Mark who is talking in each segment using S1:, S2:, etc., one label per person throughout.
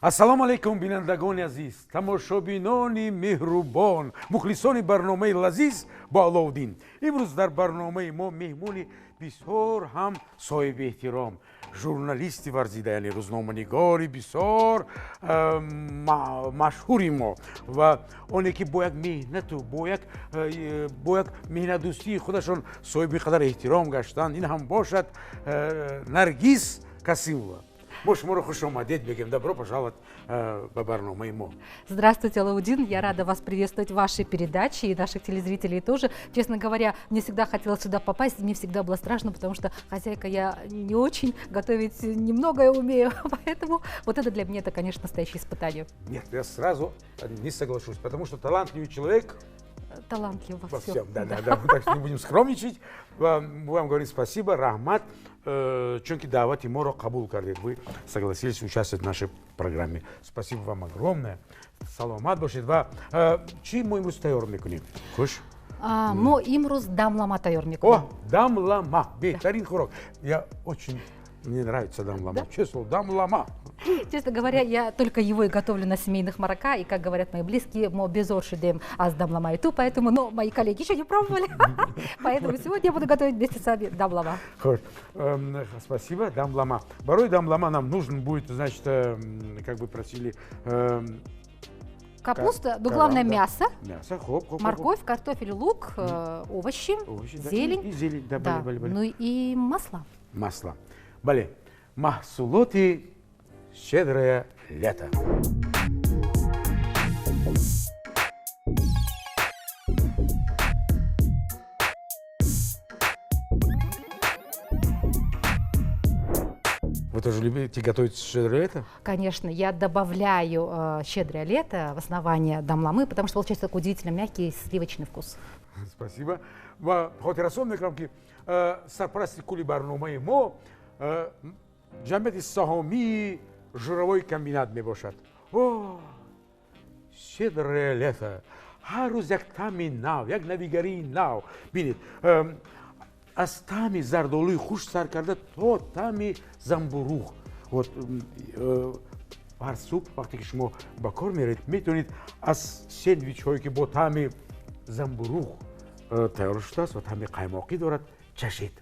S1: Ассалому алайкум, бинандагони азиз, тамошобинони меҳрубон, мухлисони барномаи лазиз бо Аловуддин. Имрӯз дар барномаи мо меҳмони бисёр ҳам соҳиби эҳтиром, журналисти варзида, яъне рӯзноманигори бисёр машҳури мо ва оне ки бо як меҳнату бо як меҳнатдӯстии худашон соҳиби қадар эҳтиром гаштанд, ин ҳам бошад Наргиз Касимова. Мо шуморо хуш омадед мегӯем. Добро пожаловать ба барномаи мо.
S2: Здравствуйте, Алаудин. Я рада вас приветствовать в вашей передаче и наших телезрителей тоже. Честно говоря, мне всегда хотелось сюда попасть, мне всегда было страшно, потому что хозяйка я не очень, готовить немного я умею, поэтому вот это для меня, это, конечно, настоящее испытание.
S1: Нет, я сразу не соглашусь, потому что талантливый человек
S2: Талантлив во
S1: во
S2: всем.
S1: Всем. Да. Так что не будем скромничать. Вам говорим спасибо, раҳмат, чунки даъвати моро қабул кардед. Вы согласились участвовать в нашей программе. Спасибо вам огромное. Саломат бошед. Ва чӣ мо имрӯз тайёр мекунем? Хуш.
S2: Мо имрӯз дамлама тайёр мекунем.
S1: О, дамлама. Беҳтарин хӯрок. Я очень Мне нравится дамлама.
S2: Да?
S1: Честно, дамлама.
S2: Честно говоря, я только его и готовлю на семейных марака, и, как говорят мои близкие, мо безор шудем аз дамлама и ту, поэтому, но мои коллеги еще не пробовали, поэтому сегодня я буду готовить вместе с вами дамлама.
S1: Хорошо. Спасибо, дамлама. Барои дамлама нам нужен будет, значит, как вы просили,
S2: Капуста, ну, главное, мясо,
S1: мясо, хоп, хоп, хоп,
S2: морковь, картофель, лук, овощи,
S1: овощи, да,
S2: зелень.
S1: И зелень, да,
S2: да,
S1: бале, бале, бале.
S2: Ну и масло.
S1: Масло. Бале, маҳсулоти «Щедрое лето». Вы тоже любите готовить «Щедрое лето»?
S2: Конечно, я добавляю «Щедрое лето» в основание дамламы, потому что получается такой удивительно мягкий сливочный вкус.
S1: Спасибо. Ва хотиррасон мекунам, ки сарпарасти кулли барномаи мо ҷамъияти саҳомии «Жировой комбинат» мебошад. О, «Щедрое лето» ҳар рӯз як таъми нав, як навигарии нав. Бинед, аз таъми зардолуи хушк сар карда то таъми замбуруғ. Вот ҳар субҳ, вақте ки шумо ба кор меравед, метавонед аз сендвичҳое, ки бо таъми замбуруғ тайёр шудааст ва таъми қаймоқӣ дорад, чашед.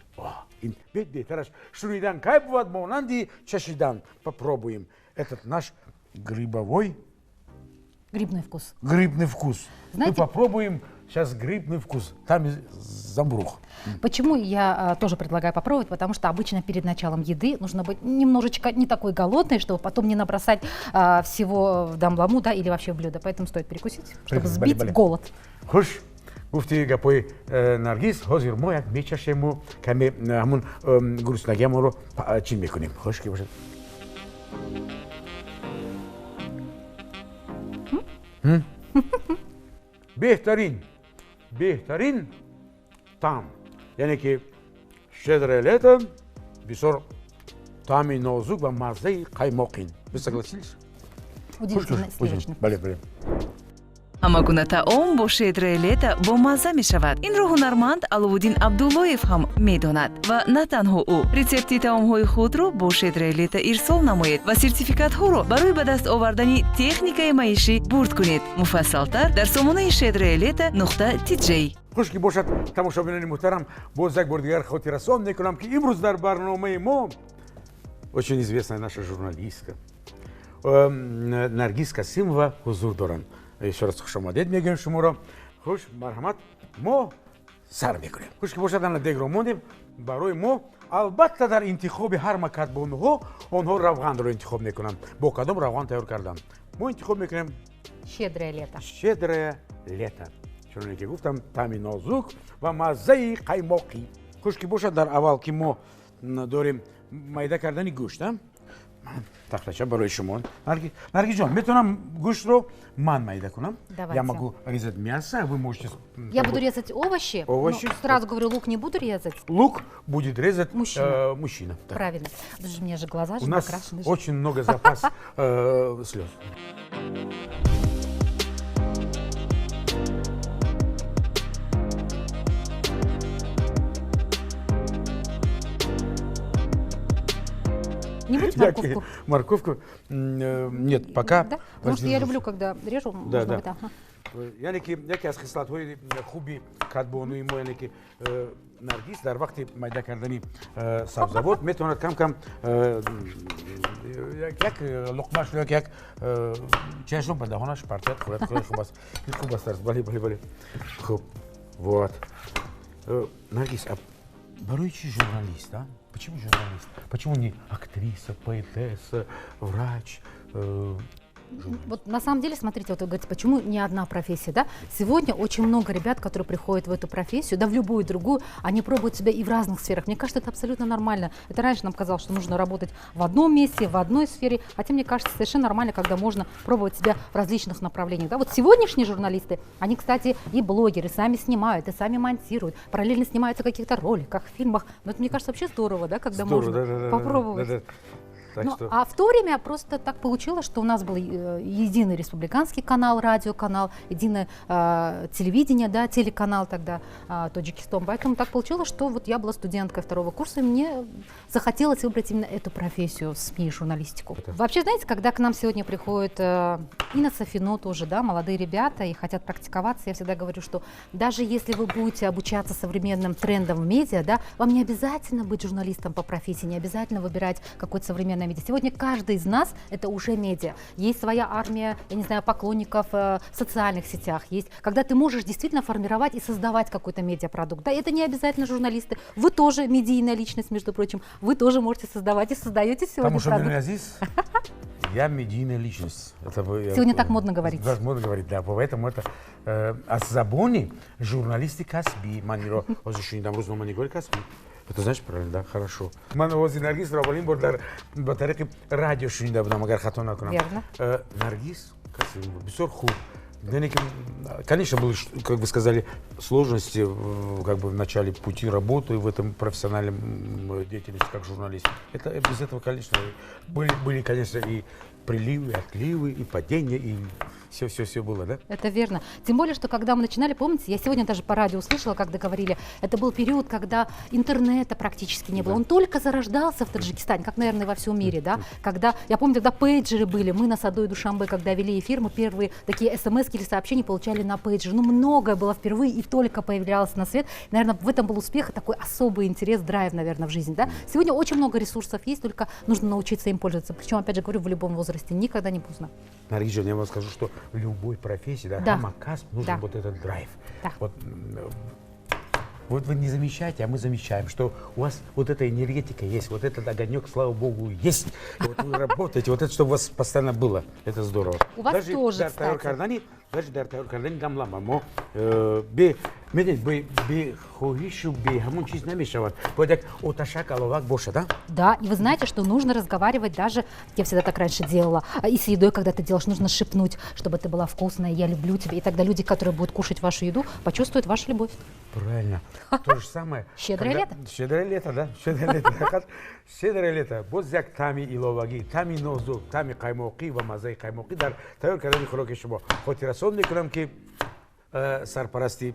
S1: Ин беҳтараш шунидан кай бувад монанди чашидан. Попробуем этот наш грибовой
S2: Грибной вкус.
S1: Грибный вкус.
S2: Знаете,
S1: мы попробуем сейчас грибный вкус. Там замбуруғ.
S2: Почему я тоже предлагаю попробовать? Потому что обычно перед началом еды нужно быть немножечко не такой голодной, чтобы потом не набросать всего в дамламу, да, или вообще в блюдо. Поэтому стоит перекусить, чтобы сбить
S1: Бале, бале.
S2: Голод.
S1: Хуш, гуфти гапои Наргиз, ҳозир мо як мечашему, каме ҳамун гуруснагиамонро чин мекунем. Хуш ки бошад. Беҳтарин, беҳтарин таъм, яъне ки «Щедрое лето» бисёр таъми нозук ва маззаи қаймоқин. Вы согласились?
S2: Удивительно сливочный.
S1: Бале, бале.
S3: Ҳама гуна таом бо «Щедрое лето» бомазза мешавад. Инро ҳунарманд Аловуддин Абдуллоев ҳам медонад ва на танҳо ӯ. Рецепти таомҳои худро бо «Щедрое лето» ирсол намоед ва сертификатҳоро барои ба даст овардани техникаи маишӣ бурд кунед. Муфассалтар дар сомонаи щедроелето.тj.
S1: Хуш ки бошад, тамошобинони муҳтарам, боз як бор дигар хотиррасон мекунам, ки имрӯз дар барномаи мо очень известная наша журналистка Наргиз Касимова ҳузур доранд. Еще раз хушомадед мегӯем шуморо. Хуш, марҳамат, мо сар мекунем. Хуш ки бошад, ана дегро мондем. Барои мо, албатта, дар интихоби ҳар макатбонҳо онҳо равғанро интихоб мекунанд. Бо кадом равған тайёр кардан мо интихоб мекунем?
S2: «Щедрое лето».
S1: «Щедрое лето», чуноне ки гуфтам, таъми нозук ва маззаи қаймоқӣ. Хуш ки бошад, дар аввал ки мо дорем майда кардани гӯшт, тахтача барои шумо. Наргизҷон, метавонам гӯштро ман майда кунам?
S2: Давайте.
S1: Я могу резать мясо, вы можете
S2: Я буду резать овощи.
S1: Овощи.
S2: Но сразу говорю, лук не буду резать.
S1: Лук будет резать
S2: Мужчина.
S1: Мужчина. Так.
S2: Правильно. Даже у меня же глаза же
S1: У нас
S2: накрашены же.
S1: Очень много запас слез.
S2: Не будете морковку?
S1: Морковку? Нет, пока.
S2: Да? Потому что я люблю, когда режу.
S1: Да. Быть, ага. Яъне ки яке аз хислатҳои хуби кадбонуи мо, яъне ки Наргиз дар вақти майда кардани сабзавот метавонад кам кам як луқмаш ё як чашро ба даҳонаш партояд, хӯрад. Хеле хуб аст, хуб аст. Бале, хуб. Вот, Наргиз, а барои чи журналист, а? Почему журналист? Почему не актриса, поэтесса, врач?
S2: Вот на самом деле, смотрите, вот вы говорите, почему не одна профессия, да? Сегодня очень много ребят, которые приходят в эту профессию, да в любую другую, они пробуют себя и в разных сферах. Мне кажется, это абсолютно нормально. Это раньше нам казалось, что нужно работать в одном месте, в одной сфере, хотя мне кажется, совершенно нормально, когда можно пробовать себя в различных направлениях. Да? Вот сегодняшние журналисты, они, кстати, и блогеры, сами снимают, и сами монтируют, параллельно снимаются в каких-то роликах, фильмах. Но это, мне кажется, вообще здорово, да, когда
S1: здорово,
S2: можно
S1: да,
S2: попробовать.
S1: Да. Так
S2: ну,
S1: что.
S2: А в то время просто так получилось, что у нас был единый республиканский канал, радиоканал, единое телевидение, да, телеканал тогда Тоҷикистон. Поэтому так получилось, что вот я была студенткой второго курса, и мне захотелось выбрать именно эту профессию, СМИ, журналистику. Вообще, знаете, когда к нам сегодня приходят и на Сафино тоже, да, молодые ребята и хотят практиковаться, я всегда говорю, что даже если вы будете обучаться современным трендам в медиа, да, вам не обязательно быть журналистом по профессии, не обязательно выбирать какой-то современный медиа. Сегодня каждый из нас — это уже медиа. Есть своя армия, я не знаю, поклонников в социальных сетях. Есть, когда ты можешь действительно формировать и создавать какой-то медиапродукт. Да, это не обязательно журналисты. Вы тоже медийная личность, между прочим. Вы тоже можете создавать и создаете сегодня
S1: Потому
S2: продукт.
S1: Азиз, я медийная личность. Это,
S2: сегодня так модно говорить.
S1: Да, модно говорить, да. Поэтому это аз забони журналисти касбӣ. Ман иро ҳозир шунидам, рӯзноманигори касбӣ. Это значит правильно, да, хорошо. Ман овози Наргизро аввалин бор дар ба тариқи радио шунида будам, агар хато накунам.
S2: Верно.
S1: Наргиз бисёр хуб. Яъне ки, конечно, были, как вы сказали, сложности, как бы, в начале пути работы в этом профессиональном деятельности как журналист. Это без этого, конечно, были, конечно, и приливы, и отливы, и падения, и все-все-все было, да?
S2: Это верно. Тем более, что когда мы начинали, помните, я сегодня даже по радио услышала, когда говорили, это был период, когда интернета практически не было. Он только зарождался в Таджикистане, как, наверное, во всем мире, да? Когда, я помню, тогда пейджеры были, мы на Садои Душанбе, когда вели эфир, мы первые такие смс или сообщения получали на пейджер. Ну, многое было впервые и только появлялось на свет. Наверное, в этом был успех и такой особый интерес, драйв, наверное, в жизни, да? Сегодня очень много ресурсов есть, только нужно научиться им пользоваться. Причем, опять же говорю, в любом возрасте, никогда не поздно.
S1: Наргиз, я вам скажу, что в любой профессии, да, ҳама касб нужен вот этот драйв. Вот вы не замечаете, а мы замечаем, что у вас вот эта энергетика есть, вот этот огонек, слава богу, есть. И вот вы работаете, вот это, чтобы у вас постоянно было. Это здорово.
S2: У вас
S1: даже
S2: тоже,
S1: дар тайёр
S2: кстати.
S1: Кардани, даже дар тайёр кардани дамлама мо бе медонед, бе хоҳишу бе ҳамон чиз намешавад. Бояд як оташак, аловак бошад, а?
S2: Да, и вы знаете, что нужно разговаривать даже, я всегда так раньше делала, и с едой, когда ты делаешь, нужно шепнуть, чтобы ты была вкусная, я люблю тебя. И тогда люди, которые будут кушать вашу еду, почувствуют вашу любовь.
S1: Правильно. То же самое.
S2: Щедрое лето.
S1: Щедрое лето, да. Щедрое лето. Щедрое лето. Боз як таъми иловагӣ, таъми нозук, таъми қаймоқӣ ва маззаи қаймоқӣ дар тайёр кардани хӯроки шумо. Хотиррасон мекунам, ки сарпарасти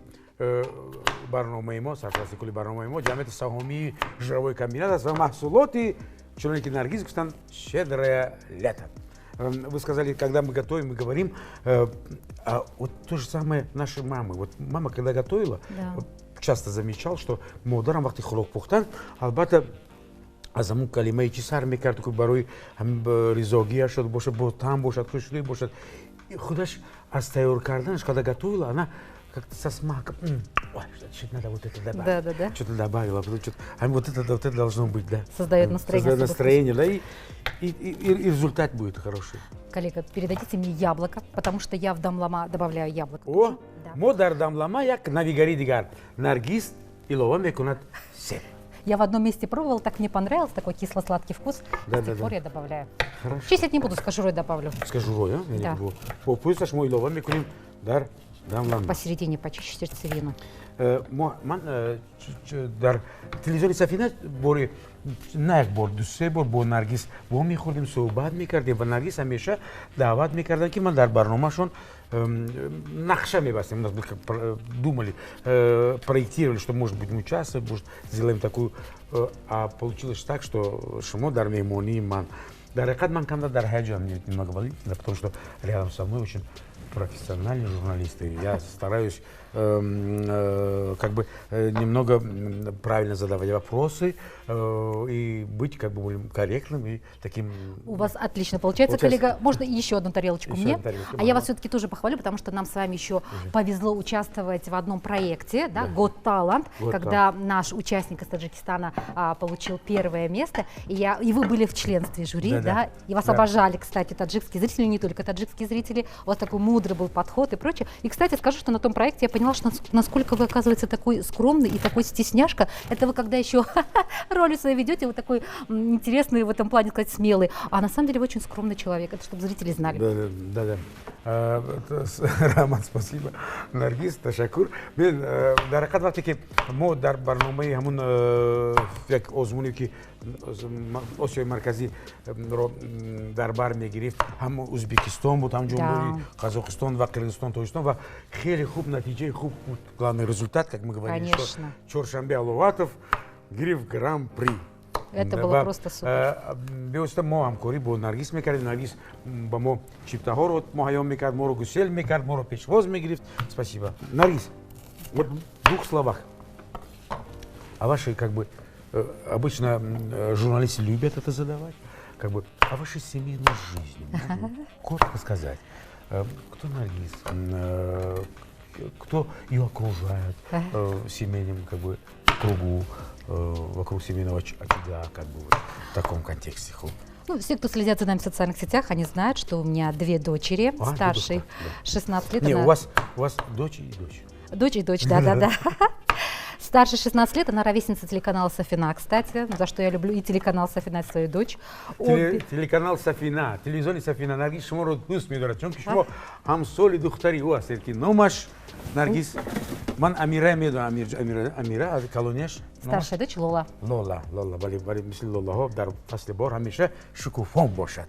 S1: барномаи мо, сарпарасти кулли барномаи мо ҷамъияти саҳомии Жировой комбинат аст ва маҳсулоти, чуноне ки Наргиз гуфтанд, «Щедрое лето». Вы сказали, когда мы готовим, мы говорим, а вот то же самое наши мамы. Вот мама, когда готовила, вот часто замечал, что модарам вақти хӯрок пухтан, албатта, аз ҳамун калимаи чӣ сар мекард, ки барои ризогияш шуд бошад, бо таъм бошад, хушрӯй бошад. И худаш аз тайёр карданаш, когда готовила, она как-то со смаком: «Ой, что-то надо вот это добавить». Что-то добавила, потом что-то, а вот это должно быть, да.
S2: Создает настроение,
S1: Создает
S2: особый
S1: настроение, да, и результат будет хороший.
S2: Коллега, передадите мне яблоко, потому что я в дамлама добавляю яблоко.
S1: О,
S2: Да.
S1: мо дар дамлама як навигари дигар. Наргиз илова мекунад себ.
S2: Я в одном месте пробовала, так мне понравился такой кисло-сладкий вкус. С тех пор я добавляю.
S1: Хорошо.
S2: Чистить не буду, с кожурой добавлю.
S1: С кожурой, а?
S2: Да.
S1: Бо пӯсташ мо илова мекунем дар
S2: Посередине почищу сердцевину.
S1: Ман дар телевизиони Сафина бори на як бор, ду се бор бо Наргиз вомехӯрдем, суҳбат мекардем ва Наргиз ҳамеша даъват мекарданд, ки ман дар барномашон нақша мебастем. Думали, проектировали, что, может быть, мы участвовать, может, сделаем такую. А получилось так, что шумо дар меҳмонии ман. Дар ҳақиқат ман камтар дар ҳаяҷон, немного волнительно, потому что рядом со мной очень профессиональные журналисты. Я стараюсь как бы немного правильно задавать вопросы и быть как бы более корректным и таким.
S2: У вас отлично получается, коллега. Можно еще одну тарелочку
S1: еще
S2: мне?
S1: Одну тарелочку,
S2: а я вас все-таки тоже похвалю, потому что нам с вами еще повезло участвовать в одном проекте, да, Got Talent, когда наш участник из Таджикистана получил первое место, и вы были в членстве жюри, да, и вас обожали, кстати, таджикские зрители, не только таджикские зрители, у вас такой мудрый был подход и прочее. И, кстати, скажу, что на том проекте я поняла, что насколько вы, оказывается, такой скромный и такой стесняшка. Это вы когда еще роли свои ведете, вы такой интересный в этом плане, сказать, смелый. А на самом деле вы очень скромный человек. Это чтобы зрители знали.
S1: Да. Раҳмат, спасибо. Наргиз, ташаккур. Бин, дар ҳақиқат вақте ки мо дар барномаи ҳамун як озмуне, ки Осиёи Марказиро дар бар мегирифт, ҳам Узбекистон буд, ҳам Ҷумҳурии Қазоқистон ва Қирғизистон, Тоҷикистон, ва хеле хуб, натиҷаи хуб буд. Главный результат, как мы говорили, что Чоршанбе Аловатов гирифт Гран-при.
S2: Это было просто супер.
S1: Бевосита мо ҳамкорӣ бо Наргиз мекардем. Наргиз ба мо чиптаҳоро муҳайё мекард, моро гусел мекард, моро пешвоз мегирифт. Спасибо. Наргиз, вот в двух словах о вашей, как бы, обычно журналисты любят это задавать, как бы, о вашей семейной жизни. Коротко сказать, кто Наргиз, кто ее окружает в семейном, как бы, кругу, вокруг семейного очага, как бы, вот, в таком контексте.
S2: Ну, все, кто следят за нами в социальных сетях, они знают, что у меня две дочери,
S1: а,
S2: старшей 16 лет.
S1: Не, у вас дочь и дочь.
S2: Дочь и дочь, да-да-да. Старшей 16 лет, она ровесница телеканала «Сафина», кстати, за что я люблю и телеканал «Сафина», и свою дочь.
S1: Телеканал «Сафина», телевизиони «Сафина», Наргиз шуморо дӯст медорад, чунки шумо ҳамсоли духтари ӯ ҳастед, ки номаш Наргиз, ман Амира медонам, Амира, калонияш?
S2: Старшая дочь Лола.
S1: Лола, Лола, бале, бале, мисли лолаҳо дар фасли баҳор ҳамеша шукуфон бошад.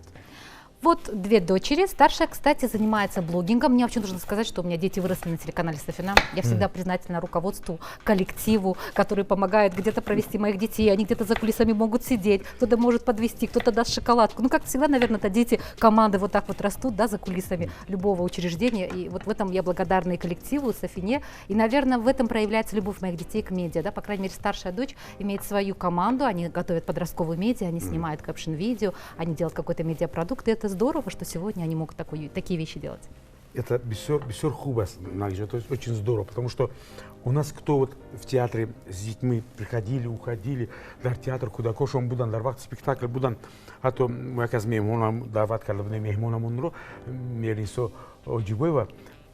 S2: Вот две дочери. Старшая, кстати, занимается блогингом. Мне вообще нужно сказать, что у меня дети выросли на телеканале «Сафина». Я всегда признательна руководству, коллективу, который помогает где-то провести моих детей. Они где-то за кулисами могут сидеть, кто-то может подвести, кто-то даст шоколадку. Ну, как всегда, наверное, это дети команды вот так вот растут, да, за кулисами любого учреждения. И вот в этом я благодарна и коллективу, и «Сафине». И, наверное, в этом проявляется любовь моих детей к медиа. Да? По крайней мере, старшая дочь имеет свою команду, они готовят подростковую медиа, они снимают кэпшн-видео, они делают какой-то медиапродукт. И это здорово, что сегодня они могут такие вещи делать.
S1: Это бисёр, бисёр хуб аст, то есть очень здорово, потому что у нас кто вот в театре с детьми приходили, уходили, дар театр кӯдакошон будан, дар вақти спектакл будан, ҳатто мо як аз меҳмонам даъват карда будем, меҳмонамонро Мерисо Оҷибоева.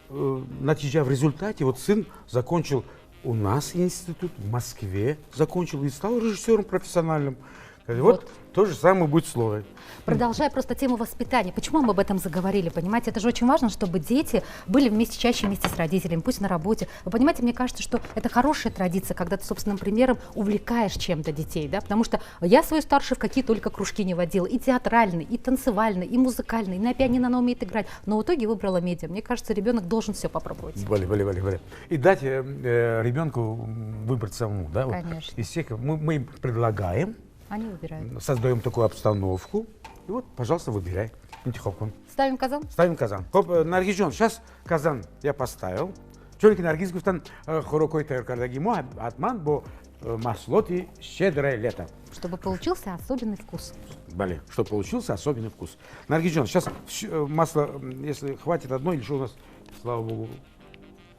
S1: Натиҷа, в результате вот сын закончил у нас институт, в Москве закончил и стал режиссером профессиональным. Вот то же самое будет с Лолой.
S2: Продолжая просто тему воспитания. Почему мы об этом заговорили, понимаете? Это же очень важно, чтобы дети были вместе, чаще вместе с родителями, пусть на работе. Вы понимаете, мне кажется, что это хорошая традиция, когда ты собственным примером увлекаешь чем-то детей, да? Потому что я свою старшую в какие только кружки не водила. И театральный, и танцевальный, и музыкальный, и на пианино она умеет играть. Но в итоге выбрала медиа. Мне кажется, ребенок должен все попробовать.
S1: Бале, бале, бале, бале. И дать ребенку выбрать самому, да?
S2: Конечно.
S1: Вот, из всех мы им предлагаем,
S2: Они выбирают.
S1: Создаем такую обстановку. И вот, пожалуйста, выбирай. Интихоб кун.
S2: Ставим казан?
S1: Ставим казан. Хуб, Наргизҷон, сейчас казан я поставил. Чунки Наргиз гуфтан, хӯрокҳои тайёркардагии мо ҳатман бо маҳсулоти «Щедрое лето».
S2: Чтобы получился особенный вкус.
S1: Бале, чтобы получился особенный вкус. Наргизҷон, сейчас масло, если хватит одно или что у нас, слава богу.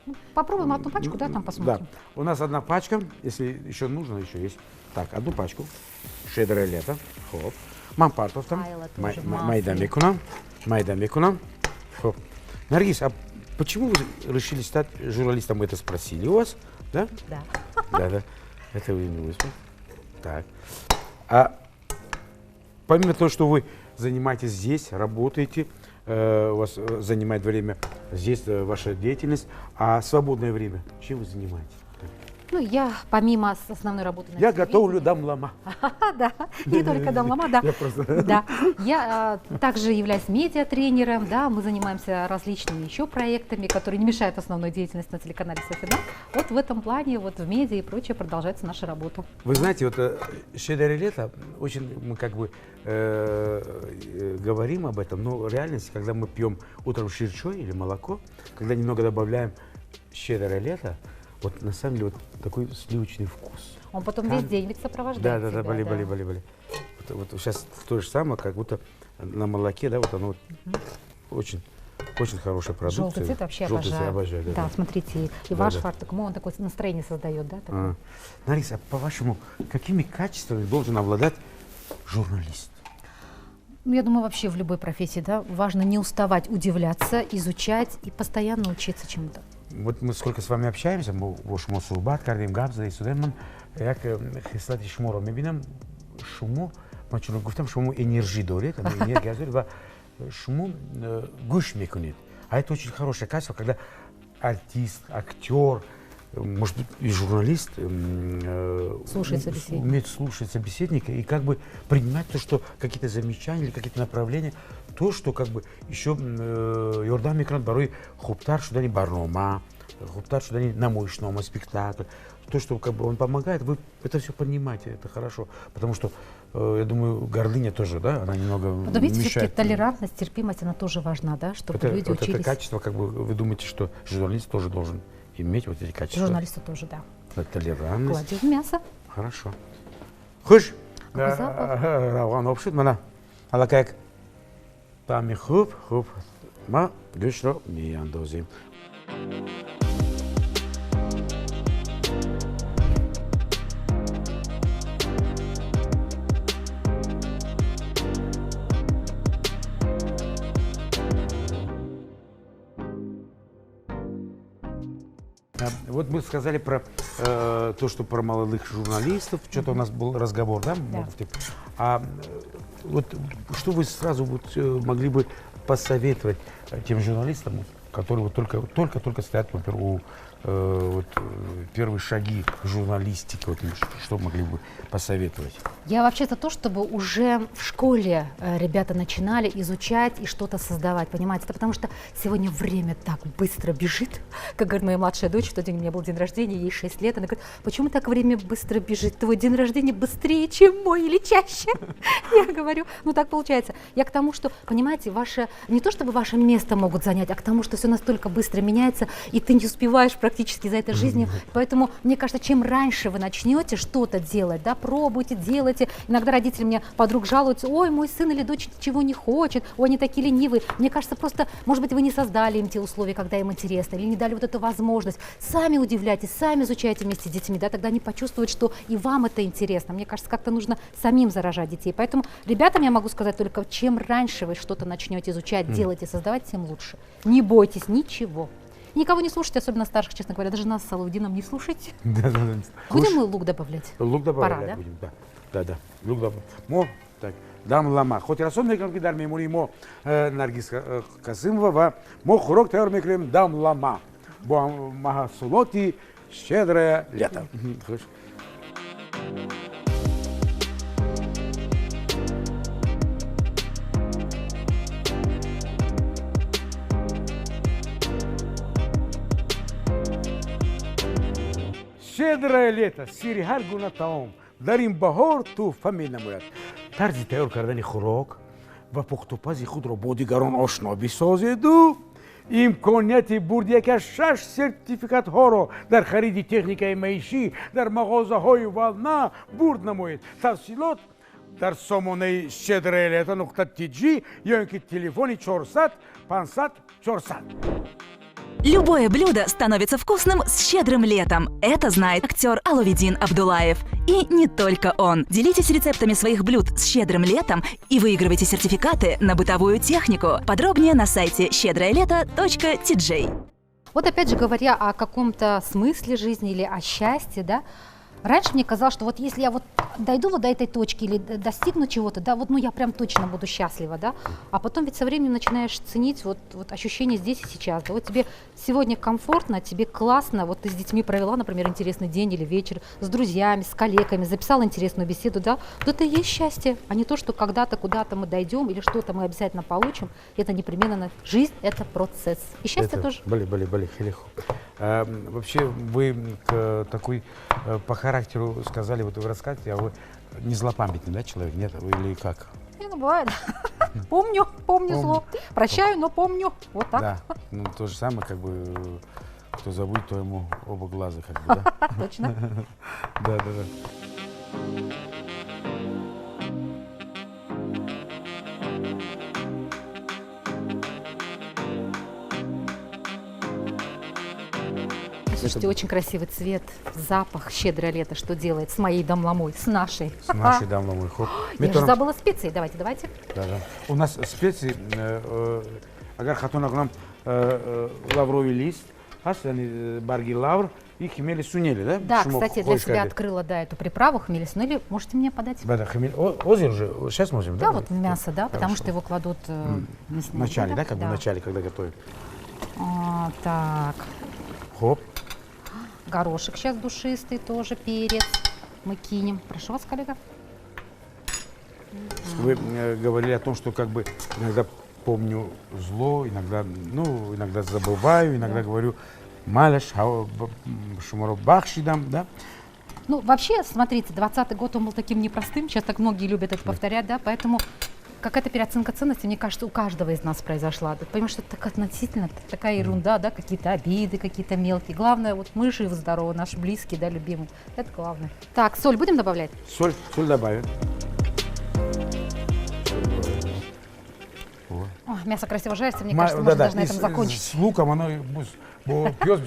S2: Ну, попробуем одну пачку, да, там посмотрим.
S1: Да, у нас одна пачка, если еще нужно, еще есть. Так, одну пачку. «Щедрое лето». Хуб. Ман партофтам. Майда мекунам. Майда мекунам. Хуб. Наргиз, а почему вы решили стать журналистом? Мы это спросили у вас, да?
S2: Да.
S1: Да. Это вы не выспали. Так. А помимо того, что вы занимаетесь здесь, работаете, у вас занимает время, здесь ваша деятельность, а свободное время чем вы занимаетесь?
S2: Ну, я помимо основной работы на
S1: Я готовлю дамлама.
S2: Да, не только дамлама, да.
S1: Я просто...
S2: Да. Я также являюсь медиатренером, да, мы занимаемся различными еще проектами, которые не мешают основной деятельности на телеканале Сафина. Вот в этом плане, вот в медиа и прочее продолжается наша работа.
S1: Вы знаете, вот «Щедрое лето», очень мы как бы говорим об этом, но в реальности, когда мы пьем утром ширчой или молоко, когда немного добавляем «Щедрое лето», вот на самом деле вот такой сливочный вкус.
S2: Он потом весь день ведь сопровождает.
S1: Да, бали, бали, бали, бали. Вот сейчас то же самое, как будто на молоке, да, вот оно вот очень, очень хорошая продукция.
S2: Желтый цвет вообще
S1: желтый
S2: обожаю.
S1: Цвет обожаю, да,
S2: да,
S1: да.
S2: Смотрите, и
S1: да,
S2: ваш
S1: да.
S2: фартук, он такое настроение создает, да? Такое.
S1: Наргиз, а по-вашему, какими качествами должен обладать журналист?
S2: Ну, я думаю, вообще в любой профессии, да, важно не уставать удивляться, изучать и постоянно учиться чему-то.
S1: Вот мы сколько с вами общаемся, бо шумо суҳбат кардем, гап зада истодаем, ман як хислати шуморо мебинам, шумо, ман чун гуфтам, шумо энержӣ доред, энергия доред ва шумо гӯш мекунед. А это очень хорошее качество, когда артист, актер, может быть, и журналист
S2: слушает собеседника,
S1: умеет слушать собеседника и как бы принимать то, что какие-то замечания или какие-то направления, то, что как бы еще ёрдам мекунад барои хубтар шудани барнома, хубтар шудани намоишнома, спектакль. То, что как бы он помогает, вы это все понимаете, это хорошо. Потому что, я думаю, гордыня тоже, да, она немного
S2: Потом, видите,
S1: мешает.
S2: Все-таки толерантность, терпимость, она тоже важна, да, чтобы
S1: это,
S2: люди
S1: вот
S2: учились.
S1: Это качество, как бы, вы думаете, что журналист тоже должен иметь вот эти качества?
S2: Журналисту тоже, да.
S1: Толерантность.
S2: Кладем мясо.
S1: Хорошо. Хуш!
S2: Какой запах?
S1: Равған об шуд, мана. Аллакай як таъми хуб, хуб. Ма гӯштро меандозем. Вот мы сказали про то, что про молодых журналистов, что-то у нас был разговор, да?
S2: Да.
S1: А вот что вы сразу вот могли бы посоветовать тем журналистам, которые вот только-только стоят, например, у вот, первые шаги журналистики, вот, что могли бы посоветовать?
S2: Я вообще за то, чтобы уже в школе ребята начинали изучать и что-то создавать, понимаете? Это потому что сегодня время так быстро бежит. Как говорит моя младшая дочь, в тот день у меня был день рождения, ей 6 лет, она говорит, почему так время быстро бежит? Твой день рождения быстрее, чем мой, или чаще? Я говорю, ну так получается. Я к тому, что, понимаете, ваше, не то чтобы ваше место могут занять, а к тому, что все настолько быстро меняется, и ты не успеваешь практически за этой жизнью. Поэтому, мне кажется, чем раньше вы начнете что-то делать, да, пробуйте, делайте. Иногда родители мне подруг жалуются, ой, мой сын или дочь ничего не хочет, ой, они такие ленивые. Мне кажется, просто, может быть, вы не создали им те условия, когда им интересно, или не дали вот эту возможность. Сами удивляйтесь, сами изучайте вместе с детьми, да, тогда они почувствуют, что и вам это интересно. Мне кажется, как-то нужно самим заражать детей. Поэтому ребятам я могу сказать только, чем раньше вы что-то начнете изучать, делать и создавать, тем лучше. Не бойтесь ничего. Никого не слушайте, особенно старших, честно говоря. Даже нас с Алаудином не слушайте.
S1: Да, да, да.
S2: Будем мы лук добавлять?
S1: Лук добавлять
S2: Пора, да?
S1: Будем, да. Да, да. Лук добавлять. Мо, так, дамлама. Хотиррасон мекунам, ки дар меҳмонии мо Наргиз Қасимова ва мо хӯрок тайёр мекунем дамлама бо маҳсулоти «Щедрое лето». Хуш. «Щедрое лето» сири ҳар гуна таом дар ин баҳор тӯҳфа менамояд. Тарзи тайёр кардани хӯрок ва пухтупази худро бо дигарон ошно бисозеду имконияти бурди яке аз шаш сертификатҳоро дар хариди техникаи маишӣ дар мағозаҳои «Волна» бурд намоед. Тафсилот дар сомонаи щедрое лето нуқта тиҷи ё ин ки телефони 400 500 400.
S3: Любое блюдо становится вкусным с щедрым летом. Это знает актер Аловедин Абдулаев. И не только он. Делитесь рецептами своих блюд с щедрым летом и выигрывайте сертификаты на бытовую технику. Подробнее на сайте щедрое лето.tj.
S2: Вот опять же говоря о каком-то смысле жизни или о счастье, да, Раньше мне казалось, что вот если я вот дойду вот до этой точки или достигну чего-то, да, вот, ну, я прям точно буду счастлива, да. А потом ведь со временем начинаешь ценить вот ощущение здесь и сейчас. Да? Вот тебе сегодня комфортно, тебе классно, вот ты с детьми провела, например, интересный день или вечер, с друзьями, с коллегами, записала интересную беседу, да, вот это и есть счастье, а не то, что когда-то куда-то мы дойдем или что-то мы обязательно получим, это непременно жизнь, это процесс. И счастье
S1: это
S2: тоже.
S1: Бале, хеле хуб. Вообще вы к такой по характеру сказали, вот вы рассказываете, а вы не злопамятный, да, человек, нет, вы или как?
S2: Не, ну бывает. Помню зло. Прощаю, но помню. Вот так.
S1: Да, ну то же самое, как бы, кто забудет, то ему оба глаза, как бы, да?
S2: Точно.
S1: Да.
S2: Слушайте, очень красивый цвет, запах, щедрое лето, что делает с моей дамламой, с нашей.
S1: С нашей дамламой. Хоп.
S2: Я же забыла специи, давайте.
S1: Да. У нас специи, агар хато накунам, лавровый лист, барги лавр и хмели сунели, да?
S2: Да, кстати, для себя открыла, да, эту приправу хмели сунели. Можете мне подать?
S1: Да, хмели. Озер уже, сейчас можем, да?
S2: Да, вот мясо, да, потому что его кладут
S1: в начале, да, как бы в начале, когда готовят.
S2: Так.
S1: Хоп.
S2: Горошек сейчас душистый тоже, перец мы кинем. Прошу вас, коллега.
S1: Вы говорили о том, что как бы иногда помню зло, иногда, ну, иногда забываю, иногда говорю малеш, шумаро бахшидам, да?
S2: Ну, вообще, смотрите, 20-й год он был таким непростым, сейчас так многие любят это повторять, да, поэтому какая-то переоценка ценностей, мне кажется, у каждого из нас произошла. Ты понимаешь, что это так относительно, такая ерунда, да, какие-то обиды, какие-то мелкие. Главное, вот мы живы, здоровы, наши близкие, да, любимые. Это главное. Так, соль будем добавлять?
S1: Соль добавим.
S2: О, мясо красиво жарится, мне кажется, можно даже на этом закончить.
S1: С луком оно пьет,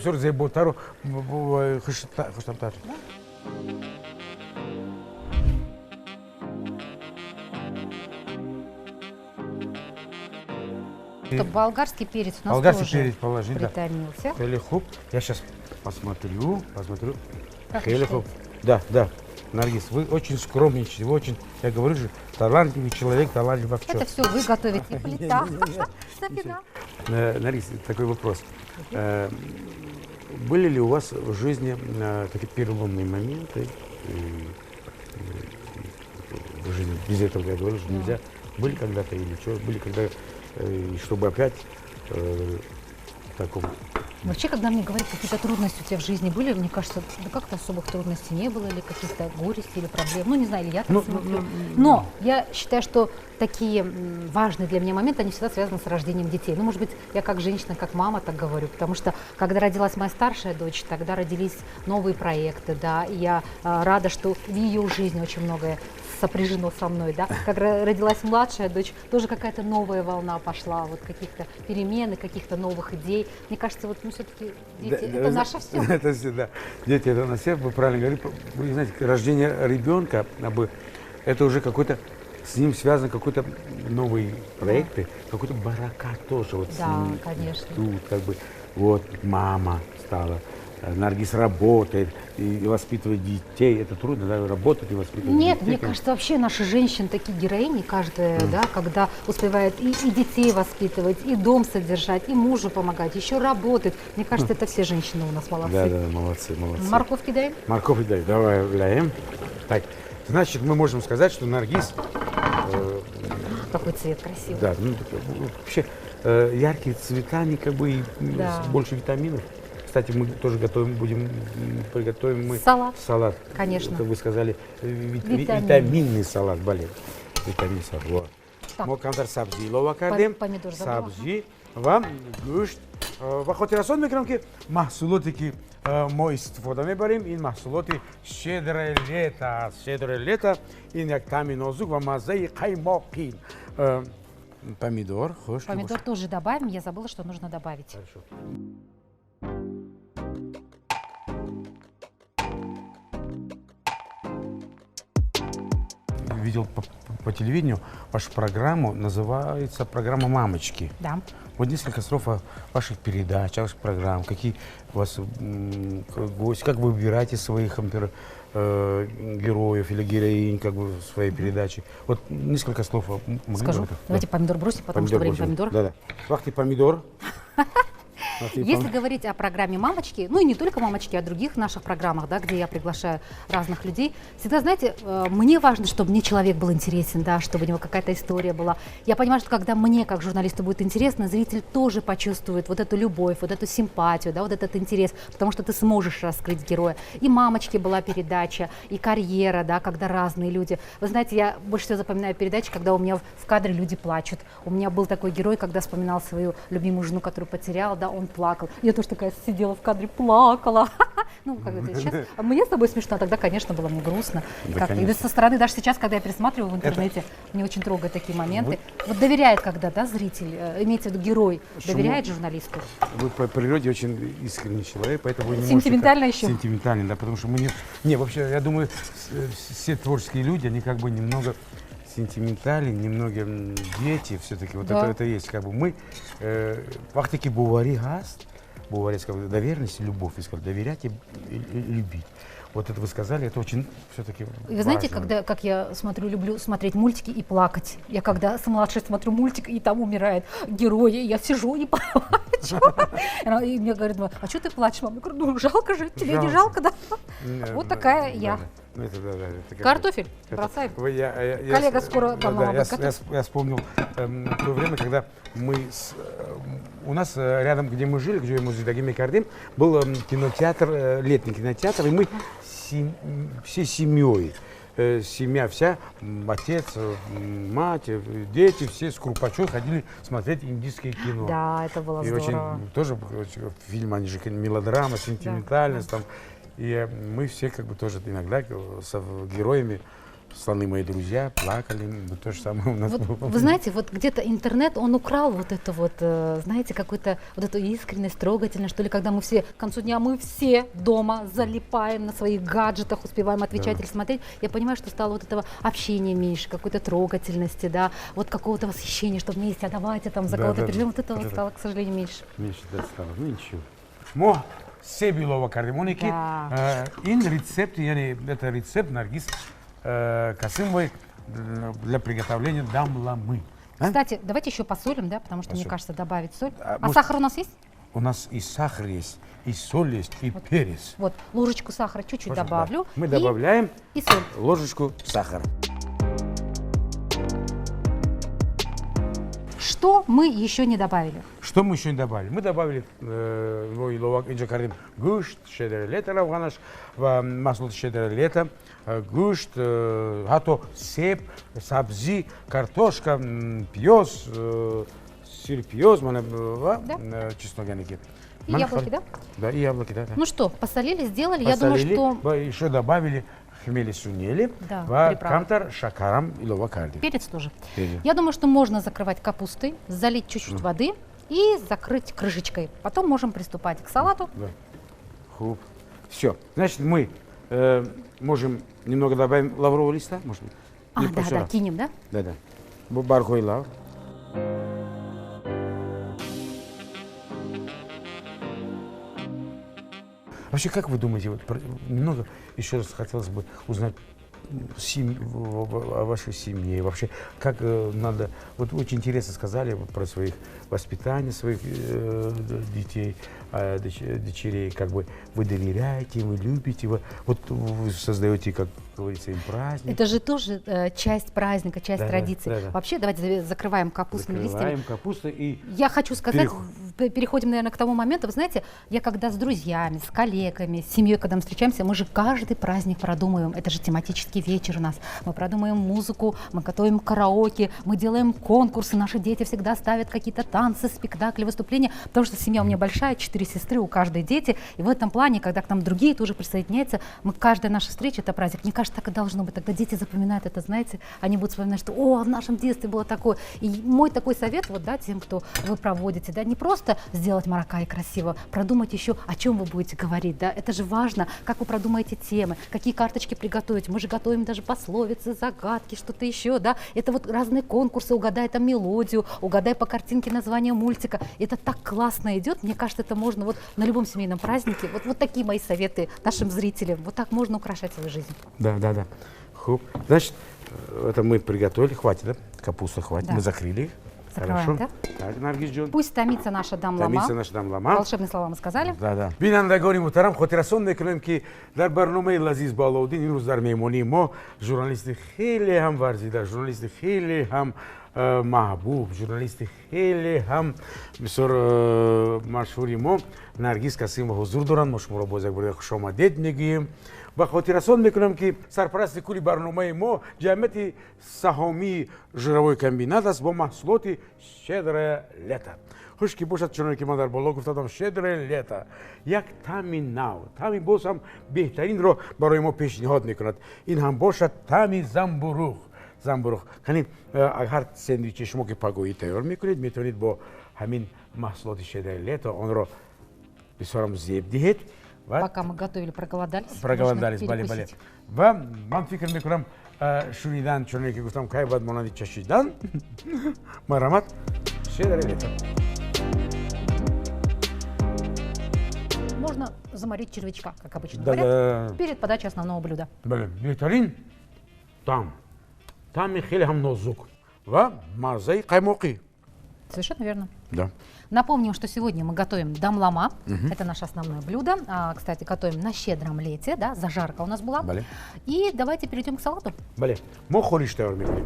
S2: Чтобы болгарский перец у нас
S1: болгарский
S2: тоже
S1: перец положить,
S2: притомился.
S1: Да. Хеле хуб. Я сейчас посмотрю. Хеле хуб. Да. Наргиз, вы очень скромничаете, вы очень, я говорю же, талантливый человек, талантливый актер.
S2: Это все вы готовите, плита. Сафина.
S1: Наргиз, такой вопрос. Были ли у вас в жизни такие переломные моменты? В жизни, без этого, я говорю, что нельзя. Были когда-то или что? Были когда, чтобы опять в таком...
S2: Вообще, когда мне говорят, какие-то трудности у тебя в жизни были, мне кажется, да как-то особых трудностей не было, или каких-то горестей, или проблем. Ну, не знаю, или я так смотрю. Но я считаю, что такие важные для меня моменты, они всегда связаны с рождением детей. Ну, может быть, я как женщина, как мама так говорю, потому что, когда родилась моя старшая дочь, тогда родились новые проекты, да, и я рада, что в ее жизни очень многое сопряжено со мной, да. Когда родилась младшая дочь, тоже какая-то новая волна пошла, вот каких-то перемен, каких-то новых идей. Мне кажется, вот, ну, все-таки дети, да, это наше все.
S1: Это все, да. Дети, это на все, вы правильно говорите. Вы знаете, рождение ребенка, это уже какой-то, с ним связан какой-то новый проект, какой-то барака тоже. Вот
S2: да,
S1: с ним
S2: конечно.
S1: Тут как бы, вот, мама стала. Наргиз работает и воспитывает детей. Это трудно, да, работать и воспитывать
S2: Нет,
S1: детей.
S2: Мне кажется, вообще наши женщины такие героини, каждая, да, когда успевает и детей воспитывать, и дом содержать, и мужу помогать, еще работать. Мне кажется, это все женщины у нас молодцы.
S1: Да, молодцы, молодцы.
S2: Морковь кидаем?
S1: Морковь кидаем, давай добавляем. Так, значит, мы можем сказать, что Наргиз...
S2: Какой цвет красивый.
S1: Да, ну, вообще яркие цвета, они как бы и больше витаминов. Кстати, мы тоже готовим, будем приготовим мы
S2: салат.
S1: Салат.
S2: Конечно.
S1: Как вы сказали, витаминный салат, бале. Витаминный салат. Вот. Мо камтар сабзи илова кардем.
S2: Помидор
S1: сабзи ва гӯшт. Ва хотиррасон мекунам, ки маҳсулоте ки мо истифода мебарем, ин маҳсулоти щедрое лето аст. Щедрое лето ин як таъми нозук ва маззаи қаймоқин. Помидор, хуш.
S2: Помидор тоже добавим, я забыла, что нужно добавить.
S1: Хорошо. Видел по телевидению вашу программу, называется программа «Мамочки».
S2: Да.
S1: Вот несколько слов о ваших передачах, ваших программ, какие у вас гости, как вы выбираете своих, например, героев или героинь, как бы, в своей передаче. Вот несколько слов могли
S2: Скажу.
S1: Бы это?
S2: Давайте
S1: Да.
S2: помидор бросим, потому
S1: Помидор
S2: что время
S1: бросим.
S2: помидор.
S1: Да-да. Вақти помидор.
S2: Если говорить о программе «Мамочки», ну и не только «Мамочки», а других наших программах, да, где я приглашаю разных людей, всегда, знаете, мне важно, чтобы мне человек был интересен, да, чтобы у него какая-то история была. Я понимаю, что когда мне, как журналисту, будет интересно, зритель тоже почувствует вот эту любовь, вот эту симпатию, да, вот этот интерес, потому что ты сможешь раскрыть героя. И «Мамочки» была передача, и «Карьера», да, когда разные люди. Вы знаете, я больше всего запоминаю передачи, когда у меня в кадре люди плачут. У меня был такой герой, когда вспоминал свою любимую жену, которую потерял, да, он плакал. Я тоже такая сидела в кадре, плакала. Ну, как это сейчас. Мне с тобой смешно, а тогда, конечно, было мне грустно.
S1: Да,
S2: как и со стороны, даже сейчас, когда я пересматриваю в интернете, мне очень трогают такие моменты. Вот доверяет, когда, да, зритель, имеется в виду герой, доверяет журналисту.
S1: Вы по природе очень искренний человек, поэтому вы не
S2: Сентиментально
S1: можете,
S2: еще?
S1: Сентиментально, да, потому что мы не... Не, вообще, я думаю, все творческие люди, они как бы немного сентиментальны, немного дети все-таки, вот
S2: Да.
S1: это есть, как бы мы, вақте ки боварӣ ҳаст, боварӣ, сказал, доверенность, любовь, вы сказали, доверять и любить. Вот это вы сказали, это очень все-таки
S2: И вы знаете,
S1: важно.
S2: Когда, как я смотрю, люблю смотреть мультики и плакать. Я когда с младшей смотрю мультик, и там умирает герой, и я сижу и плачу. И мне говорят: а что ты плачешь, мама? Я говорю: ну жалко же, тебе не
S1: Жалко.
S2: Жалко, да? Вот такая я.
S1: Да. Ну, это, да, это как
S2: Картофель
S1: это,
S2: бросаем.
S1: Вы, я
S2: Коллега скоро
S1: да,
S2: там
S1: да,
S2: мама
S1: я,
S2: будет готовить.
S1: я вспомнил то время, когда у нас рядом, где мы жили, где мы зиндагӣ мекардем, был кинотеатр, летний кинотеатр, и мы всей семьей, семья вся, отец, мать, дети, все с курпачой ходили смотреть индийское кино.
S2: Да, это было
S1: И
S2: здорово.
S1: очень тоже очень, фильм, они же мелодрама, сентиментальность там. И мы все как бы тоже иногда с героями «Слоны мои друзья» плакали, ну, то же самое у нас
S2: Вот,
S1: было.
S2: вы знаете, вот где-то интернет, он украл вот это вот, знаете, какую-то вот эту искренность, трогательность, что ли, когда мы все, к концу дня мы все дома залипаем на своих гаджетах, успеваем отвечать или смотреть. Я понимаю, что стало вот этого общения меньше, какой-то трогательности, да, вот какого-то восхищения, что вместе, а давайте там за кого-то переживем. Вот этого стало, к сожалению, меньше.
S1: Меньше, да, стало. Ну ничего. Мо себ илова кардем. Оне ки ин рецепт, яъне это рецепт Наргиз Касымовой для приготовления дамламы. А?
S2: Кстати, давайте еще посолим, да, потому что, мне
S1: Посолим.
S2: Кажется, добавить соль.
S1: А,
S2: А
S1: может,
S2: сахар у нас есть?
S1: У нас и сахар есть, и соль есть, и перец.
S2: Вот, ложечку сахара чуть-чуть
S1: Можно, да.
S2: добавлю.
S1: Мы добавляем
S2: И соль.
S1: Ложечку сахара.
S2: Что мы еще не добавили?
S1: Что мы еще не добавили? Мы добавили илова инҷа кардем гӯшт, Щедрое лето равғанаш ва маҳсулоти Щедрое лето, гӯшт, ҳатто себ, сабзӣ, картошка, пиёз, сирпиёз, мана ва чеснок яъне ки.
S2: И яблоки, да?
S1: Да, и яблоки, да.
S2: Ну что, посолили, сделали. Я думаю,
S1: Посолили,
S2: что
S1: ва еще добавили хмели сунели
S2: Да,
S1: ва
S2: приправы.
S1: Камтар шакарам илова кардем.
S2: Перец тоже.
S1: Перец.
S2: Я думаю, что можно закрывать капустой, залить чуть-чуть воды и закрыть крышечкой. Потом можем приступать к салату.
S1: Да. Хуб. Все. Значит, мы можем немного добавим лаврового листа, может быть?
S2: А,
S1: Или
S2: да, да,
S1: посура?
S2: Кинем, да?
S1: Да, да. Баргҳои лавр. Вообще, как вы думаете, вот, немного еще раз хотелось бы узнать о вашей семье, вообще, как надо, вот очень интересно сказали вот про своих воспитание своих детей, дочерей, как бы вы доверяете, вы любите, вы, вот вы создаете, как говорится, им праздник.
S2: Это же тоже часть праздника, часть традиции. Вообще, давайте закрываем капустными листьями.
S1: Закрываем капусту и
S2: Я хочу сказать, переходим, наверное, к тому моменту. Вы знаете, я когда с друзьями, с коллегами, с семьей, когда мы встречаемся, мы же каждый праздник продумываем. Это же тематический вечер у нас. Мы продумываем музыку, мы готовим караоке, мы делаем конкурсы. Наши дети всегда ставят какие-то танцы, спектакли, выступления. Потому что семья у меня большая, 4 сестры, у каждой дети. И в этом плане, когда к нам другие тоже присоединяются, мы, каждая наша встреча — это праздник. Мне кажется, так и должно быть. Тогда дети запоминают это, знаете, они будут вспоминать, что о, в нашем детстве было такое. И мой такой совет, вот, да, тем, кто вы проводите, да, не просто просто сделать маракай красиво, продумать еще, о чем вы будете говорить, да, это же важно, как вы продумаете темы, какие карточки приготовить. Мы же готовим даже пословицы, загадки, что-то еще, да, это вот разные конкурсы, угадай там мелодию, угадай по картинке название мультика. Это так классно идет, мне кажется, это можно вот на любом семейном празднике. Вот такие мои советы нашим зрителям. Вот так можно украшать свою жизнь.
S1: Да, да, да. Хуп. Значит, это мы приготовили, хватит, да? Капуста хватит,
S2: да.
S1: Мы закрыли их.
S2: Закрываем,
S1: хорошо.
S2: Да?
S1: Так, Наргиз-ҷон.
S2: Пусть томится наша дамлама.
S1: Томится наша дамлама.
S2: Волшебные слова мы сказали.
S1: Да, да. Бинандагони муҳтарам, хотиррасон мекунем, ки дар барномаи Лазиз бо Алоуддин имрӯз дар меҳмонии мо журналисти хеле ҳам варзида, журналисти хеле ҳам маҳбуб, журналисти хеле ҳам бисёр машҳури мо Наргиз Касимова ҳузур доранд. Мо шуморо боз як бор хушомадед мегӯем ва хотиррасон мекунам, ки сарпарасти кулли барномаи мо ҷамъияти саҳомии Жировой комбинат аст бо маҳсулоти «Щедрое лето». Хуш ки бошад, чуноне ки ман дар боло гуфтадам, «Щедрое лето» як таъми нав, таъми боз ҳам беҳтаринро барои мо пешниҳод мекунад. Ин ҳам бошад таъми замбуруғ. Замбуруғ. Яъне ҳар сендвичи шумо ки пагоҳӣ тайёр мекунед, метавонед бо ҳамин маҳсулоти «Щедрое лето» онро бисёрам зеб диҳед.
S2: Пока мы готовили, проголодались.
S1: Проголодались, бале, бале. Ва ман фикр мекунам, шунидан, чуноне ки гуфтам, кай бояд монанди чашидан. Марҳамат, «Щедрое лето».
S2: Можно заморить червячка, как обычно
S1: да,
S2: говорят,
S1: да.
S2: Перед подачей основного блюда.
S1: Бале, беҳтарин таъм. Таъми хеле ҳам нозук ва маззаи қаймоқӣ.
S2: Совершенно верно.
S1: Да.
S2: Напомним, что сегодня мы готовим дамлама. Это наше основное блюдо. Кстати, готовим на щедром лете, да, зажарка у нас была.
S1: Бале.
S2: И давайте перейдем к салату.
S1: Бале. Мо хӯриш тайёр мекунем.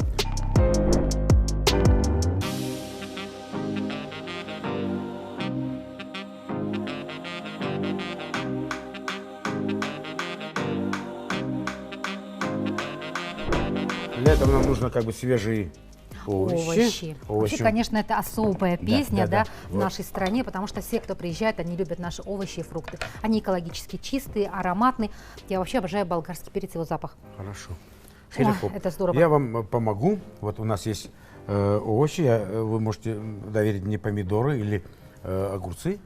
S1: Для этого нам нужно как бы свежие овощи.
S2: Овощи. Вообще, конечно, это особая песня,
S1: да,
S2: в нашей стране, потому что все, кто приезжает, они любят наши овощи и фрукты. Они экологически чистые, ароматные. Я вообще обожаю болгарский перец и его запах.
S1: Хорошо.
S2: Ой, это здорово.
S1: Я вам помогу. Вот у нас есть овощи. Вы можете доверить мне помидоры или огурцы.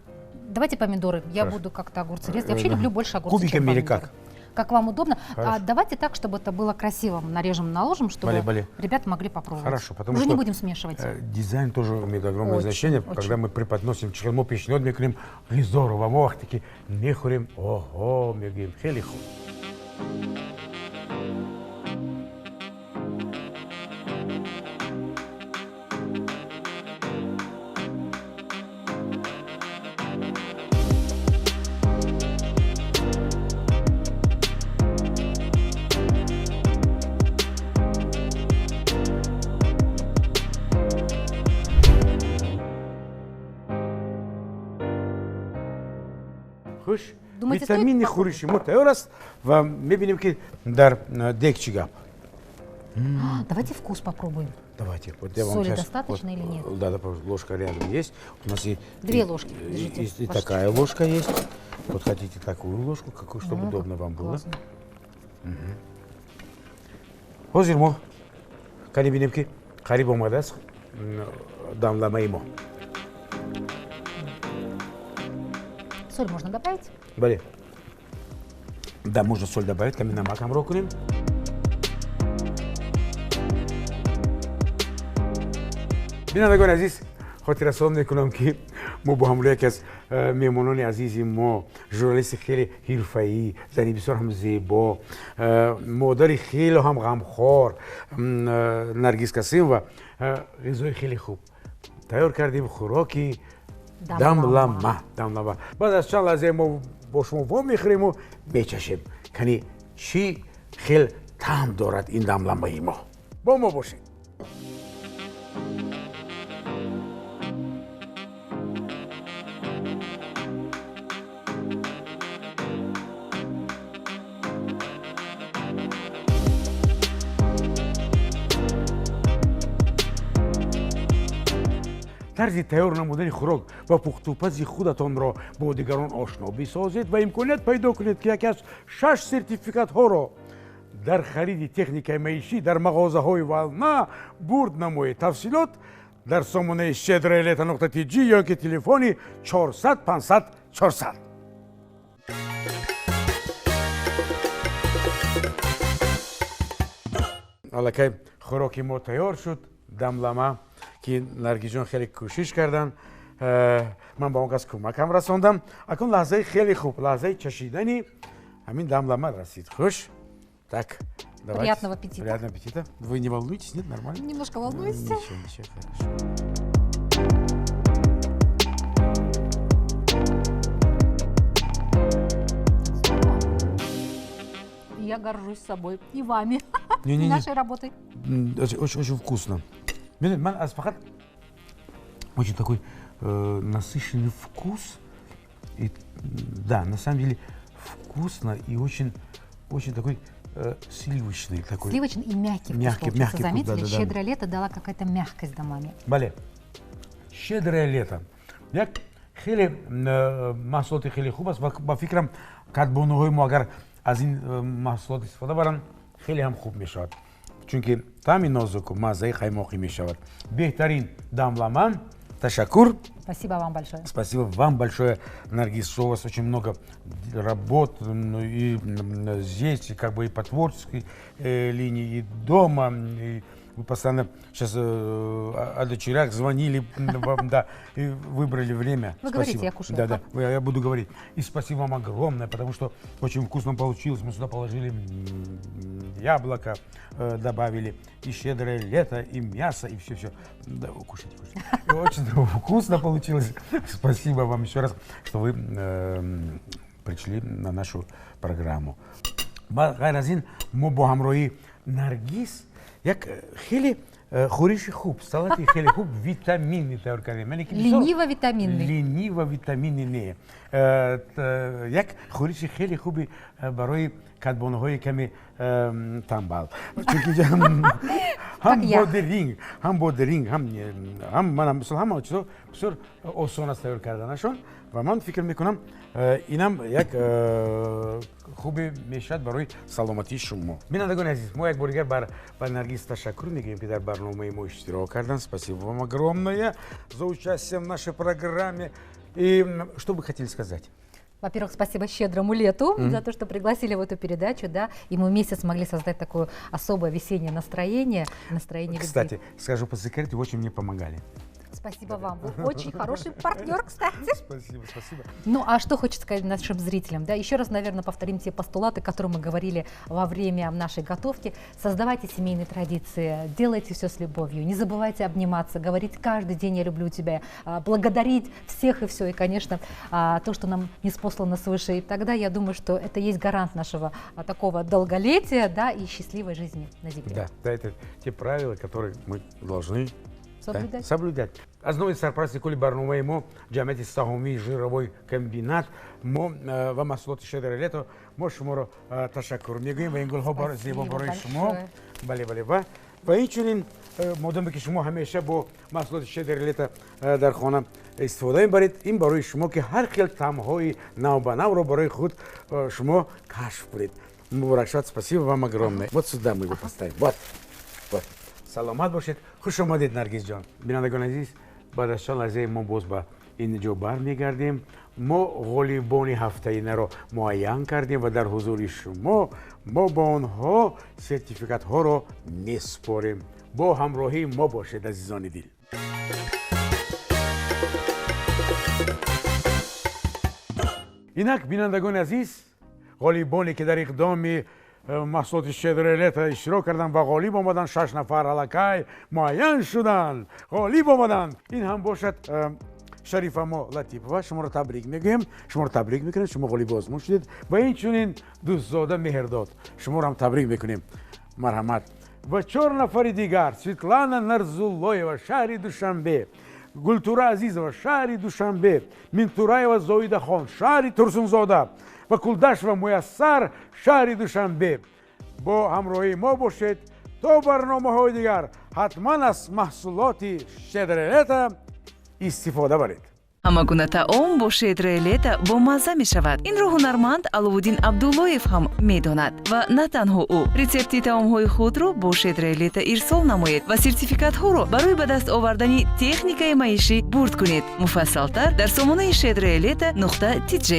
S2: Давайте помидоры. Я
S1: Хорошо.
S2: Буду как-то огурцы резать. Я вообще люблю больше огурцы,
S1: Кубиками
S2: чем
S1: или как?
S2: Как вам удобно.
S1: Хорошо.
S2: Давайте так, чтобы это было красиво. Нарежем, наложим, чтобы
S1: бале, бале.
S2: Ребята могли попробовать.
S1: Хорошо, потому
S2: уже
S1: что
S2: не будем смешивать.
S1: Дизайн тоже имеет огромное
S2: Очень,
S1: значение.
S2: очень.
S1: Когда мы преподносим чӣ хел мо пешниҳод мекунем ғизоро ва мо вақте ки мехӯрем, оҳо, мегӯем, хеле хуб. Хуш,
S2: Думаете, стоит
S1: витамини
S2: попробовать?
S1: хӯриши мо тайёр аст ва мебинем, ки дар дег чӣ гап.
S2: Давайте вкус попробуем.
S1: Давайте. Вот я вам
S2: Соли
S1: щас-
S2: достаточно
S1: вот,
S2: или нет?
S1: Да, да, пожалуйста, ложка рядом есть. У нас и
S2: Две
S1: и-
S2: ложки, держите,
S1: и
S2: ваши.
S1: Такая ложка есть. Вот хотите такую ложку, какую, чтобы
S2: Ну,
S1: удобно
S2: как
S1: вам было.
S2: классно.
S1: Ҳозир мо кани бинем, ки қариб омадааст дамламаи мо.
S2: Соль можно добавить?
S1: Бале. Да, можно соль добавить, каме намак ҳамроҳ кунем. Бинандагони азиз, хотиррасон мекунам, ки мо бо ҳамроҳ яке аз меҳмонони азизи мо, журналисти хеле ҳирфаӣ, зани бисёр ҳам зебо, модари хеле ҳам ғамхор Наргиз Касимова ғизои хеле хуб тайёр кардем, хӯроки дамлама. Дамлама. Баъд аз чанд лаҳзае мо бо шумо вомехӯрему мечашем, кани чӣ хел таъм дорад ин дамламаи мо. Бо мо бошед. Тарзи тайёр намудани хӯрок ва пухтупази худатонро бо дигарон ошно бисозед ва имконият пайдо кунед, ки яке аз шаш сертификатҳоро дар хариди техникаи маишӣ дар мағозаҳои Вална бурд намоед. Тафсилот Дар сомонаи Щедрое лето нуқта tj ё ки телефони 400 500 400. Аллакай хӯроки мо тайёр шуд, дамлама, ки Наргизҷон хеле кӯшиш карданд, ман ба он кас кӯмакам расондам. Акнун лаҳзаи хеле хуб, лаҳзаи чашидани ҳамин дамлама расид. Хуш, так, давайте.
S2: Приятного аппетита.
S1: Приятного аппетита. Вы не волнуетесь? Нет, нормально?
S2: Немножко волнуюсь.
S1: Ничего, ничего, хорошо.
S2: Я горжусь собой и вами,
S1: Не, не,
S2: и
S1: не.
S2: нашей работой.
S1: Очень, очень, очень вкусно. Ман аз фақат очень такой насыщенный вкус. И, да, на самом деле вкусно и очень, очень такой сливочный такой.
S2: Сливочный и мягкий вкус
S1: Мягкий,
S2: получился.
S1: мягкий вкус,
S2: Заметили?
S1: да-да-да.
S2: «Щедрое лето» дала какая-то мягкость дамламе.
S1: Бале, «Щедрое лето» як хеле маҳсулоти хеле хуб аст ва ба фикрам, кадбонуҳои мо агар аз ин маҳсулот истифода баранд, хеле ҳам хуб мешавад, чунки таъми нозуку маззаи қаймоқӣ мешавад. Беҳтарин дамлама. Ташаккур.
S2: Спасибо вам большое.
S1: Спасибо вам большое, Наргиз, что у вас очень много работ и здесь, и как бы и по творческой линии, и дома. И вы постоянно сейчас о дочерях звонили вам, да, и выбрали время.
S2: Вы
S1: Спасибо.
S2: говорите, я кушаю.
S1: Да, да, я буду говорить. И спасибо вам огромное, потому что очень вкусно получилось. Мы сюда положили яблоко, добавили и «Щедрое лето», и мясо, и все-все. Да, кушайте, кушайте. И очень вкусно получилось. Спасибо вам еще раз, что вы пришли на нашу программу. Ба ғайр аз ин, мо бо ҳамроҳии Наргиз як хеле хӯриши хуб, салати хеле хуб, витаминӣ тайёр кардем. Яъне ки бисёр-
S2: Лениво-витаминный.
S1: Лениво витаминӣ не. Як хӯриши хеле хуби барои кадбонуҳои каме тамбал. Чунки ҳам
S2: Как я.
S1: ҳам бодиринг, ҳам манам, мисол, ҳама чизо бисёр осон аст тайёр карданашон ва ман фикр мекунам, инам як хубе мешавад барои саломатии шумо. Бинандагони азиз, мо як бори дигар ба Наргиз ташаккур мегӯем, ки дар барномаи мо иштирок карданд. Спасибо вам огромное за участие в нашей программе. И что вы хотели сказать?
S2: Во-первых, спасибо «Щедрому лету» за то, что пригласили в эту передачу, да, и мы вместе смогли создать такое особое весеннее настроение, настроение любви.
S1: Кстати, скажу по секрету, вы очень мне помогали.
S2: Спасибо вам, вы очень хороший партнер, кстати.
S1: Спасибо, спасибо.
S2: Ну, а что хочется сказать нашим зрителям, да? Еще раз, наверное, повторим те постулаты, которые мы говорили во время нашей готовки. Создавайте семейные традиции, делайте все с любовью, не забывайте обниматься, говорить каждый день «я люблю тебя», благодарить всех и все, и, конечно, то, что нам ниспослано свыше. И тогда я думаю, что это есть гарант нашего такого долголетия, да, и счастливой жизни на земле.
S1: Да, это те правила, которые мы должны, да,
S2: Соблюдать.
S1: Соблюдать. Аз номи сарпарасти кулли барномаи мо, ҷамъияти саҳомии «Жировой комбинат», мо ва маҳсулоти «Щедрое лето», мо шуморо ташаккур мегӯем ва ин гулҳо
S2: Спасибо
S1: зебо барои шумо.
S2: большое.
S1: Бале, бале, ва инчунин модоме ки шумо ҳамеша бо маҳсулоти «Щедрое лето» дар хона истифода мебаред, ин барои шумо, ки ҳар хел таъмҳои навбанавро барои худ шумо кашф кунед. Муборак шавад. Спасибо вам огромное. Вот сюда мы его поставим, вот, вот. Саломат бошед, хуш омадед, Наргизҷон. Бинандагони азиз, баъд аз чанд лаҳзаи мо боз ба ин ҷо бармегардем. Мо ғолибони ҳафтаинаро муайян кардем ва дар ҳузури шумо мо ба онҳо сертификатҳоро месупорем. Бо ҳамроҳии мо бошед, азизони дил. Инак, бинандагони азиз, ғолибоне ки дар иқдоми маҳсулоти «Щедрое лето» иштирок карданд ва ғолиб омаданд, шаш нафар аллакай муайян шуданд, ғолиб омаданд. Ин ҳам бошад Шарифамо Латипова, шуморо табрик мегӯем, шуморо табрик мекунем, шумо ғолиби озмун шудед. Ва инчунин Дӯстзода Меҳрдод, шуморо ҳам табрик мекунем, марҳамат. Ва чор нафари дигар: Светлана Нарзуллоева, шаҳри Душанбе, Гултура Азизова, шаҳри Душанбе, Минтураева Зоидахон, шаҳри Турсунзода, ва Кулдашева Муяссар, шаҳри Душанбе. Бо ҳамроҳии мо бошед то барномаҳои дигар. Ҳатман аз маҳсулоти «Щедрое лето» истифода баред.
S3: Ҳама гуна таом бо «Щедрое лето» бомазза мешавад. Инро ҳунарманд Аловуддин Абдуллоев ҳам медонад ва на танҳо ӯ. Рецепти таомҳои худро бо «Щедрое лето» ирсол намоед ва сертификатҳоро барои ба даст овардани техникаи маишӣ бурд кунед. Муфассалтар дар сомонаи щедрое лето нуқта tj.